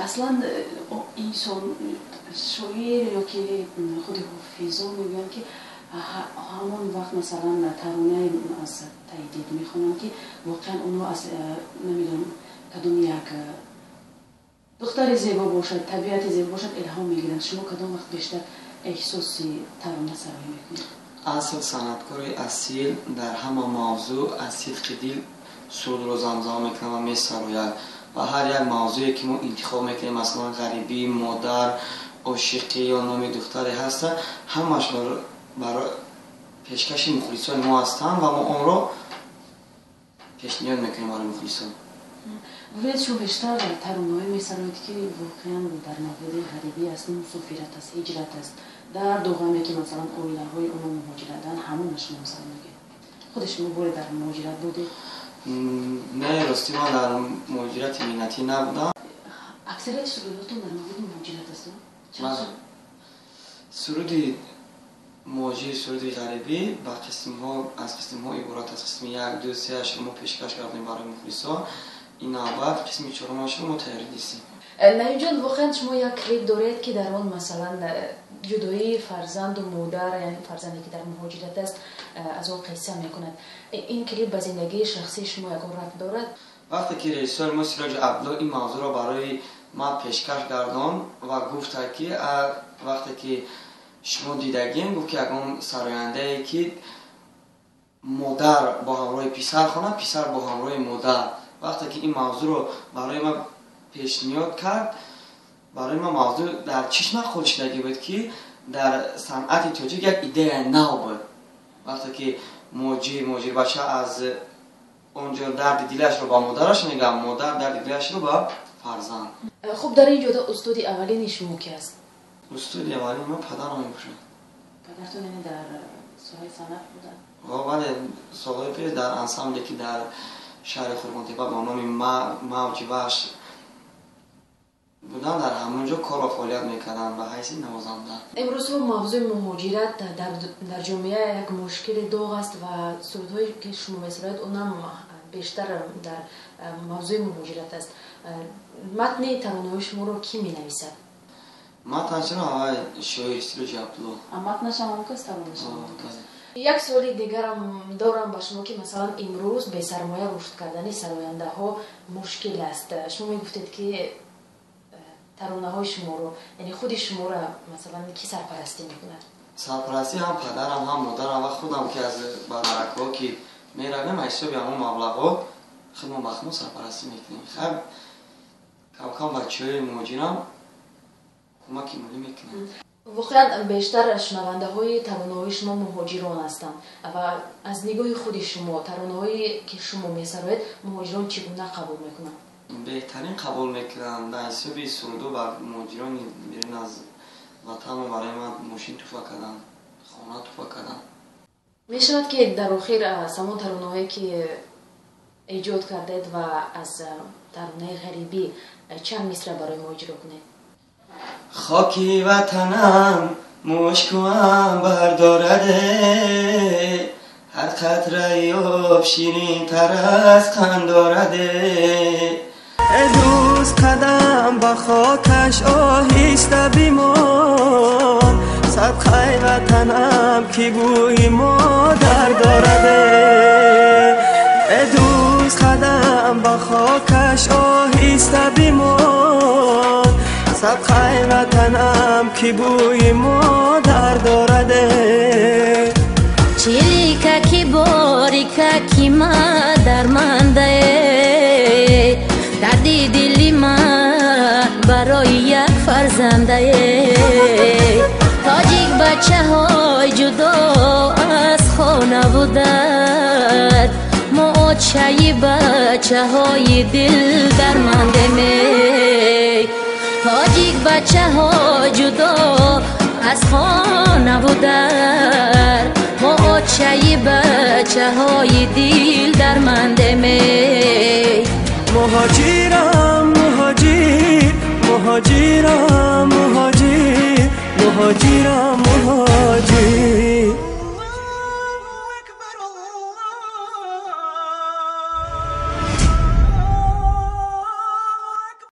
Аслан инсон, шоир ё ки худи ҳофизо мегӯянд, ки ҳамон вақт, масалан, таронаи аз таи дил мехонанд, ки воқеан онро аз, намедонам, кадом як духтари зебо бошад, табиати зебо бошад, илҳом мегиранд. Шумо кадом вақт бештар эҳсоси тарона сароӣ мекунед? Асл санъаткори асил дар ҳама мавзӯъ аз сидқи дил сурудро замзама мекунад ва месарояд. Ва ҳар як мавзӯе, ки мо интихоб мекунем, масалан, ғарибӣ, модар, ошиқӣ ё номи духтаре ҳаста, ҳамаш барои пешкаши мухлисони мо ҳастанд ва мо онро пешниҳод мекунем барои мухлисон. Бубинед, шумо бештар таронаҳое месароед, ки воқеан дар мавриди ғарибӣ аст, мусофират аст, ҳиҷрат аст, дарду ғаме, ки, масалан, оилаҳои онҳо муҳоҷиратанд, ҳамона шумо, масалан, мегӯед. Худи шумо боре дар муҳоҷират будед? Не, ростӣ, ман дар муҳоҷирати меҳнатӣ набудам. Аксарияти сурудҳотон дар мавриди муҳоҷират аст? Суруди муҳоҷир, суруди ғарибӣ ба қисмҳо, аз қисмҳо иборат аст. Қисми як, ду, сеашро мо пешкаш кардем барои мухлисон. Ин навбат қисми чорумашро мо тайёрӣ дистем. Наимҷон, воқеан шумо як клип доред, ки дар он, масалан, ҷудоии фарзанду модар, яъне фарзанде, ки дар муҳоҷират аст, аз он қисса мекунад. Ин клип ба зиндагии шахсии шумо ягон рабт дорад? Вақте ки режиссёри мо Сироҷи Абдулло ин мавзӯъро барои ман пешкаш гардонд ва гуфта, ки вақте ки шумо дидагем, гуфт, ки ягон сарояндае, ки модар бо ҳамроҳи писар хонад, писар бо ҳамроҳи модар. Вақте ки ин мавзӯъро барои ман пешниҳод кард, барои ман мавзӯъ дар чиш маъқул шудагӣ буд, ки дар санъати тоҷик як идеяи нав буд. Вақте ки муҳоҷирбача аз он ҷо дарди дилашро ба модараш мегӯяд, модар дарди дилашро ба фарзанд. Хуб, дар ин ҷода устоди аввалини шумо ки аст? Устоди аввалини ман падарам мебошад. Падартон, яъне, дар соҳаи санъат буданд? Бале, солҳои пеш дар ансамбле, ки дар шаҳри Қурғонтеппа бо номи Мавҷи Вахш буданд, дар ҳамон ҷо кор ва фаъолият мекарданд ба ҳайси навозанда. Имрӯзҳо мавзӯи муҳоҷират дар ҷомеа як мушкили доғ аст ва сурудҳое, ки шумо месароед, онам бештар дар мавзӯи муҳоҷират аст. Матни таронаҳои шуморо кӣ менависад? Матнашро аввал шоир Сироҷи Абдулло. Матнашам он кас, таронашам он кас. Як суоли дигарам дорам ба шумо, ки, масалан, имрӯз бесармоя рушд кардани сарояндаҳо мушкил аст. Шумо мегуфтед, ки таронаҳои шуморо, яъне худи шуморо, масалан, кӣ сарпарастӣ мекунад? Сарпарастӣ ҳам падарам, ҳам модарам ва худам, ки аз баракҳо, ки меравем, аз ҳисоби ҳамон маблағҳо худмон ба худмон сарпарастӣ мекунем. Хайр, камкам бачаҳои муҳоҷирам кӯмаки молӣ мекунанд. Воқеан бештар шунавандаҳои таронаҳои шумо муҳоҷирон ҳастанд ва аз нигоҳи худи шумо, таронаҳое, ки шумо месароед, муҳоҷирон чӣ гуна қабул мекунанд? Беҳтарин қабул мекунанд. Дар ҳисоби сурудо ба муҳоҷирони берун аз ватанмо барои ман мошин туҳфа карданд, хона туҳфа карданд. Мешавад, ки дар охир аз ҳамон таронаҳое, ки эҷод кардед, ва аз таронаи ғарибӣ чанд мисра барои мо иҷро кунед? Хоки ватанам мушку анбар дораде, ҳар қатраи об ширинтар аз қанд дораде. Э дӯст, қадам ба хокаш оҳиста бимон, садқаи ватанам, ки бӯи модар дораде. Э дӯст, қадам ба хокаш оҳиста бимон, садқаи ватанам, ки бӯи модар дораде. Чиликаки борикаки ма дармандае, дарди дили ма барои як фарзандае. Тоҷик бачаҳои ҷудо аз хона будар, мо очаи бачаҳои дил дармандеме. Тоҷик бачаҳо ҷудо аз хона будар, мо очаи бачаҳои дил дармандеме. Муҳоҷирам, муҳоҷир, муҳоҷирам, муҳоҷир, муҳоҷирам, муҳоҷир.